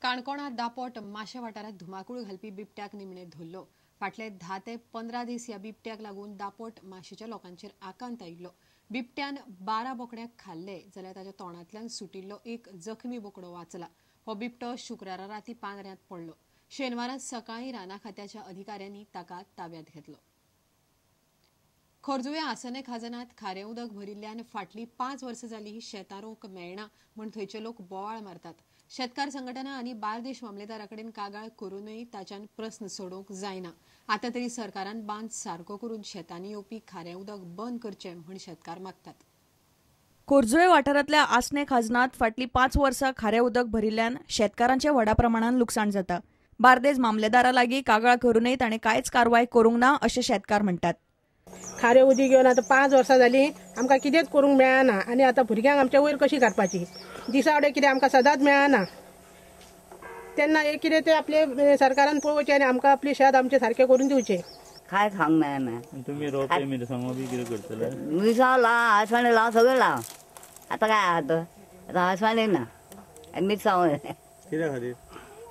काणकोणां दापोट माशें वाठारांत धुमाकूळ घालपी बिबट्याक निमणे धरलो. फाटले 10 ते 15 दीस ह्या बिबट्याक लागून दापोट माशेच्या लोकांचेर आकांत आयिल्लो. बिबट्यान 12 बोकड्यांक खाल्ले जाल्यार ताच्या तोंडांतल्यान सुटिल्लो एक जखमी बोकडो वाचला. हो बिबटो शुक्रारा राती पांदऱ्यांत पडलो. शेनवारा सकाळीं राना खात्याच्या अधिकाऱ्यांनी ताका ताब्यांत घेतलो. खोर्जुव्या आसने खाजनात खारें उदक भरिल्ल्यान फाटलीं 5 वर्सां जाली शेतां रोवंक मेळना म्हूण थंयचे लोक बोवाळ मारतात. शेतकार संघटना आनी बार्देश मामलेदारा कडेन कागाळ करूनय ताच्यान प्रस्न सोडोवंक जायना. आतां तरी सरकारान बांद सारको करून शेतांनी येवपी खारें उदक बंद करचें म्हूण शेतकार मागतात. खोर्जुवे वाठारांतल्या आसने खाजनात फाटलीं 5 वर्सां खारें उदक भरिल्ल्यान शेतकारांचें व्हडा प्रमाणान लुकसाण जाता. बार्देज मामलेदारा लागीं कागाळ करूनय ताणें कांयच कारवाय करूंक ना अशें शेतकार म्हणटात. खारें उदीक घेवन आतां 5 वर्सां जालीं आमकां कितेंच करूंक मेळना आनी आतां भुरग्यांक आमच्या वयर कशी काडपाची. दिसावडे कितें आमकां सदांच मेळना तेन्ना हें कितें तें आपले सरकारान पळोवचें आनी आमकां आपलें शेत आमचें सारकें करून दिवचें. काय खावंक मेळना. तुमी रोवपे मिरसांगो बी कितें करतले? मिरसांगो लाव, आसवाणे लाव, सगळें लाव. आतां काय आहा तर आतां आसवाणे ना आनी मिरसांगो कित्या खातीर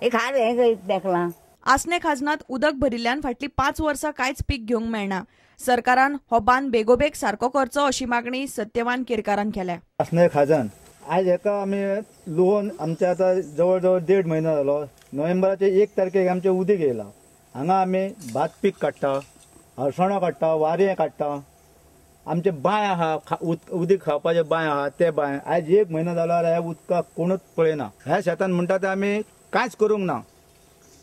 हे खारें हें देखलां. आसने खाजनात उदक भरिल्ल्यान फाटलीं 5 वर्सां कांयच पीक घेवंक मेळना. सरकारान हो बांद बेगोबेग सारको करचो अशी मागणी सत्यवान केरकारान केल्या. आसने खाजन आयज हेका आमी लुवोन आमचे आतां जवळ जवळ 1.5 म्हयनो जालो. नोव्हेंबराचे 1 तारखेक आमचें उदीक येयलां. हांगा आमी भात पीक काडटा, हरसणो काडटा, वारें काडटा. आमचे बांय आहा, उदीक खावपाचे बांय आहा, ते बांय आयज 1 म्हयनो जालो ह्या उदकाक कोणूच पळयना. ह्या शेतान म्हणटा ते आमी कांयच करूंक ना.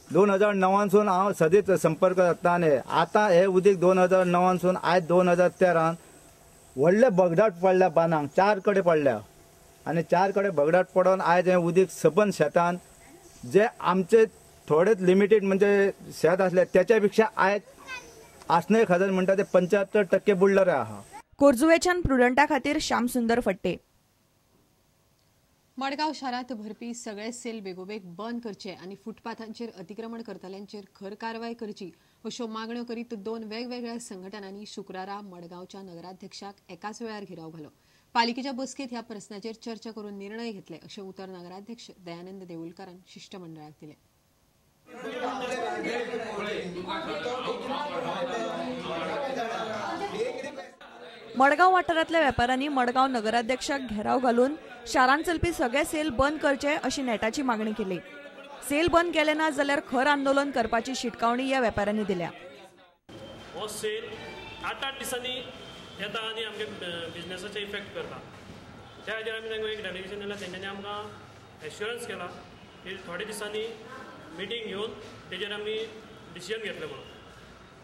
2009 हांव सदींच संपर्क जाता आनी आतां हे उदीक 2009 आयज 2013 व्हडले भगदाट पडल्या बांदांक, 4 कडेन पडल्या आनी 4 कडेन भगदाट पडोन आयज हें उदीक सबंद शेतान जे आमचे थोडेच लिमिटेड म्हणजे शेत आसले त्याच्या पेक्षा आयज आसने खाजन म्हणटा ते 75% बुडलेले आहा. खोर्जुवेच्यान प्रुडंटा खातीर श्यामसुंदर फट्टे. मडगांव शारांत भरपी सगळे सेल बेगोबेग बंद करचे आनी फुटपाथांचेर अतिक्रमण करतल्यांचेर खर कारवाय करची अश्यो मागण्यो करीत 2 वेगवेगळ्या संघटनांनी शुक्रारा मडगांवच्या नगराध्यक्षाक एकाच वेळार घेराव घालो. पालिकेच्या बसकेत ह्या प्रस्नाचेर चर्चा करून निर्णय घेतले अशें उतर नगराध्यक्ष दयानंद देऊलकारान शिष्टमंडळाक दिलें. मडगांव वाठारांतल्या वेपाऱ्यांनी मडगांव नगराध्यक्षाक घेराव घालून शारांत चलपी सगळे सेल बंद करचे अशी नेटाची मागणी केली. सेल बंद केले ना जाल्यार खर आंदोलन करपाची शिटकावणी ह्या वेपाऱ्यांनी दिल्या. हो सेल 8-8 दिसांनी येता आनी आमगे बिजनेसाचे इफेक्ट करता. त्या खातीर आमी तांकां एक डेलिगेशन दिलां. तेंच्यांनी आमकां एश्युरन्स केला की थोड्या दिसांनी मिटींग घेवन तेजेर आमी डिसिजन घेतले म्हणून.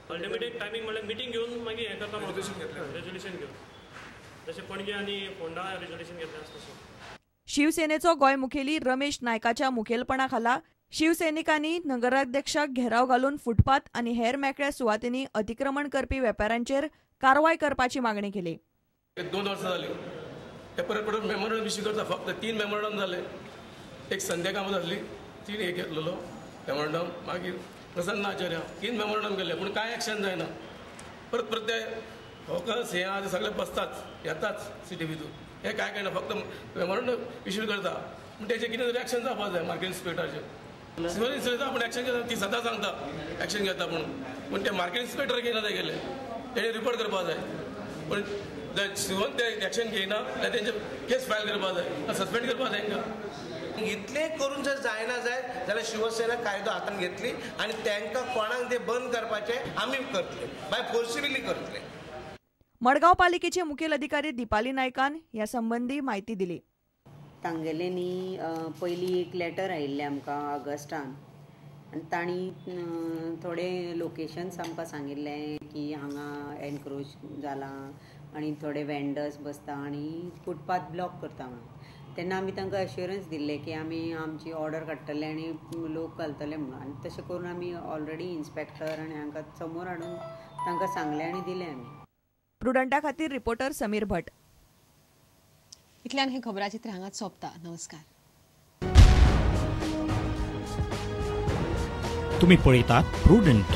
अल्टिमेट टायमींग म्हणल्यार मिटींग घेवन मागीर हें करता म्हणून रेजोल्युशन घेवन, जशें पणजे आनी फोंडा रेजोल्युशन घेतलें आसा तशें. शिवसेनेचो गोंय मुखेली रमेश नायकाच्या मुखेलपणा खाला शिवसैनिकांनी नगराध्यक्षाक घेराव घालून फुटपाथ आनी हेर मेकळ्या सुवातींनी अतिक्रमण करपी वेपाऱ्यांचेर कारवाय करपाची मागणी केली. 2 वर्सां जाली ते परत परत मेमोरंडम इश्यू करता. फक्त 3 मेमोरंडम जाले. एक संध्या कामत आसली, 3 एक घेतलेलो मेमोरंडम, मागीर प्रसन्न आचार्य, 3 मेमोरंडम केले पूण कांय एक्शन जायना. परत परत ते फोकस हे आहा ते सगळे बसताच येताच सिटी भितूर. हे काय काय ना, फक्त मेमोरंडम इश्यू करता पूण तेचें कितें तरी एक्शन जावपाक जाय. मार्केट इन्स्पेक्टराचेर सिव्हल इन्स्पेक्टर आपूण एक्शन घेता, ती सदां सांगता एक्शन घेता म्हणून, पूण ते मार्केट इन्स्पेक्टर घेयना. ते गेले तेणें रिपोर्ट करपाक जाय, पूण सिव्हल ते एक्शन घेयना जाल्यार तेंचे केस फायल करपाक जाय, सस्पेंड करपाक जाय तांकां. इतलें करून जर जायना जायत जाल्यार शिवसेना कायदो हातान घेतली आनी तांकां कोणाक ते बंद करपाचें आमी करतले, बाय फोर्सिबली करतले. मडगांव पालिकेचे मुखेल अधिकारी दीपाली नायकान ह्या संबंधी म्हायती दिली. तांगेले न्ही पयलीं एक लेटर आयिल्लें आमकां ऑगस्टान आनी तांणी थोडे लोकेशन्स आमकां सांगिल्लें की हांगा एनक्रोच जालां आनी थोडे वेंडर्स बसता आनी फुटपाथ ब्लॉक करता म्हणून. तेन्ना आमी तांकां एश्युरन्स दिल्लें की आमी आमची ऑर्डर काडटले आनी लोक घालतले म्हणून. आनी तशें करून आमी ऑलरेडी इन्स्पेक्टर आनी हांकां समोर हाडून तांकां सांगलें आनी दिलें आमी. प्रुडंटा खातीर रिपोर्टर समीर भट. इतल्यान हे खबराचित्र हांगाच सोंपता. नमस्कार. तुम्ही पळयतात Prudent.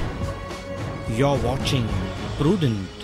You are watching Prudent.